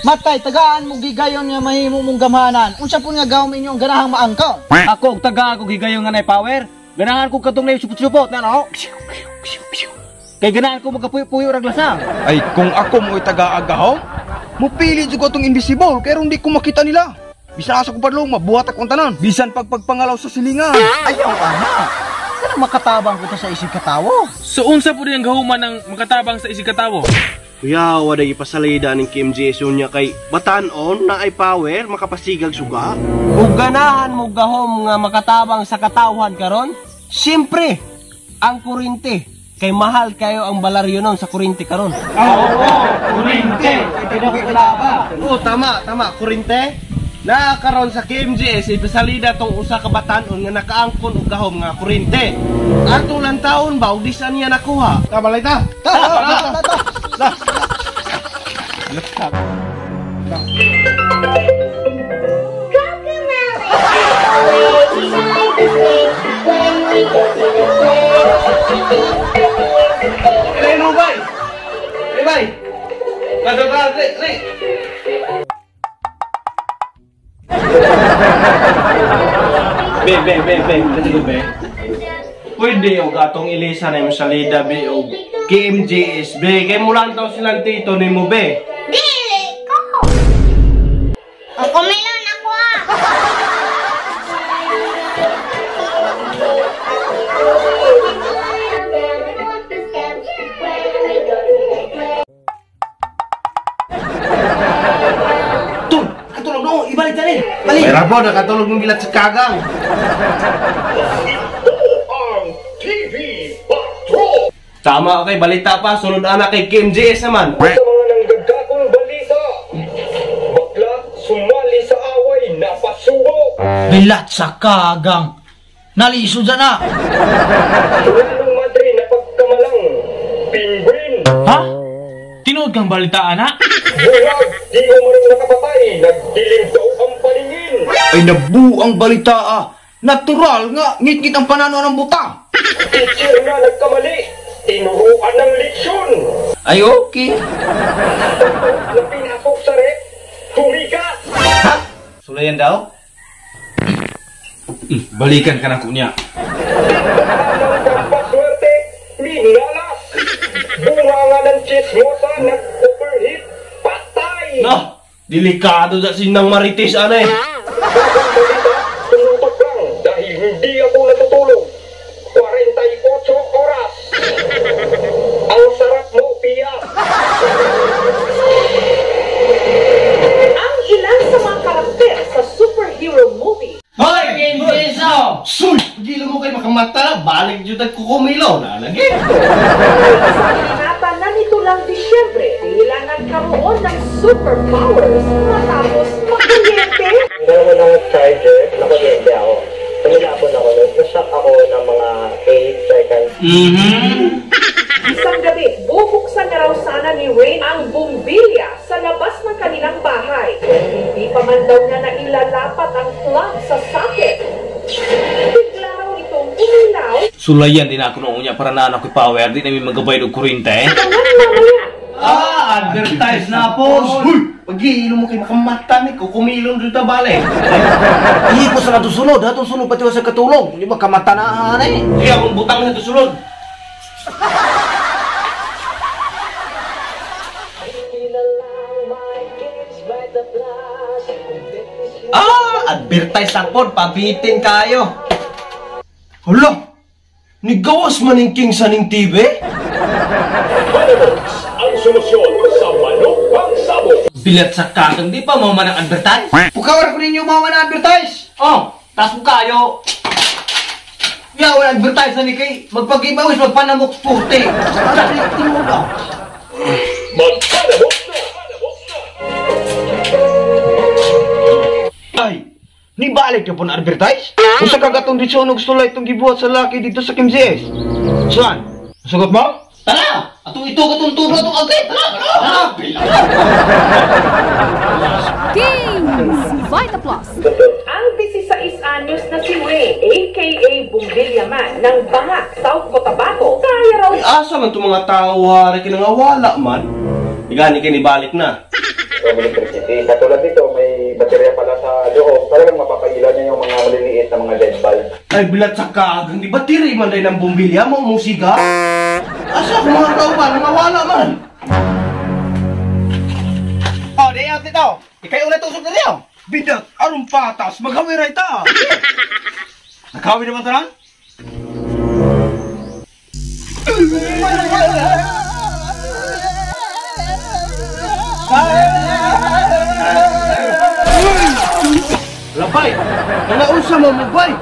Matay, tagaan mo gigayon nga mahimo mong gamhanan. Unsa pud nga gahom inyong ganahang maangkaw? Ako og tagaan ko gigayon nga nay power. Ganahan ko katong nay supot-supot na no. Kay ganahan ko magkapuyo-puyo rag lasang. Ay, kung ako mo'y taga-agahom, mupili jud ko atong invisible kay di ko makita nila. Bisan asa ko padlong, mabuhat akong tanan. Bisan pagpagpangalaw sa silingan. Ayaw ana. Kana makatabang ko to sa isig katawo. So unsa pud ang gahuman ng makatabang sa isig katawo? Kuya, wala ipasalida ning KMJS niya kay batanon na ay power makapasigag suga. Ug ganahan mo gahom nga makatabang sa katawhan karon? Siyempre, ang kurinte. Kay mahal kayo ang balaryo nun sa kurinte karon. Oo, kurinte. Oo, tama, tama, kurinte. Na karon sa KMJS ipasalida tong usa ka batanon nga nakaangkon og gahom nga kurinte. Ato lang taon ba og di saan niya nakuha? Tama lang ta. Ta, ta, ta. Eleno bay. Eh bay. Kadto le. Be be be be, kasi ko be. Pwede og atong ilisa na imong salida be og KMJS be. Kay mulan taw silang tito nimo be. Dili ko. Ang kumilon ako ah. Tul, katulog no, ibalik dali. Balik. May rabo nakatulog ng gilat sa kagang. Ito ang TV Patrol! Tama okay, balita pa sunod ana kay KMJS naman. Sa mga nanggagagong balita, bakla sumali sa away napasubo. Bilat sa kagang. Nalisod na. Tulanong madre na pagkamalang, penguin. Ha? Tinuod kang balita ana? Buwag, di umarang nakapatay, nagdilim daw ang paningin. Ay, nabuang balita ah. Natural nga, ngit-ngit ang panano ng buta. Teacher na nagkamali, tinuruan ng leksyon. Ay, okay. Na pinasok sa rep, humiga. Ha? Sulayan daw? Balikan ka na ko niya. Tindahan ng pampaswerte, minalas. Bunga nga ng chismosa, nag-overheat, patay. No, delikado sa sinang marites ana eh. Bagong balita, tumutok lang dahil hindi ako natutulog. 48 oras. Ang sarap mo, Pia. Ang ilan sa mga karakter sa superhero movie. Hoy, KMJS oh. Suy! Gilo mo kay makamata, balik jud ang kukumilo na lagi. Sa ininata na nito lang Disyembre, tila nagkaroon ng superpowers matapos makuryente. Dalawa ng charger, nakuryente ako. Tumilapon ako, na-shock ako ng mga 8 seconds. Isang gabi, bubuksan na raw sana ni Rain ang bumbilya sa labas ng kanilang bahay. Pero hindi pa man daw niya nailalapat ang plug sa socket. Bigla raw itong umilaw. Sulayan din ako noong niya para na anak ko power, di namin magabay og kurinte. Tangan mamaya. Ah, advertise na po. Huy! Pag-iilo mo kay makamata ni kukumilon dito bale. Ihi ko sa natong sulod, hatong sulod pati sa katulog. Di ba kamata na eh. Sige, akong butang sa sulod. Ah, advertise lang po, pabitin kayo. Hala! Nigawas man ning king sa ning TV? Panamux, ang solusyon sa manok pangsabog. Bilat sa kagang di pa mo man ang advertise. Pukawar ko ninyo mga man advertise. Oh, tas mo kayo. Yaw, advertise na ni kay magpag-ibawis, magpanamok puti. Tinuod ah. Magpanamux na! Ay, nibalik yung po na advertise? Unsa ka gatong ditsyon og sulay itong gibuhat sa laki dito sa KMJS? Saan? Sugot mo? Tara! Atong ito katong tulo atong agay! Tara! Tara! Kings Vita Plus. Ang 16 anyos na si Ray, aka Bumbilya Man, ng Banga, South Cotabato, kaya raw Ay, asa man itong mga tao, hari kinangawala man. Igani kinibalik na. yung electricity. Katulad nito, may baterya pala sa loob. Talagang mapapailaw niya yung mga maliliit na mga LED bulb. Ay, bilat sa kagang, di ba tiri man din ang bumbilya mo, musiga? Asa kung mga kauban, mga wala man. Oh, di out dito. Ikay una tusok na niyo. Bidat, aron patas, maghawiray ta. Naghawi naman tanan? Labay, nanaunsa mo mo, bay.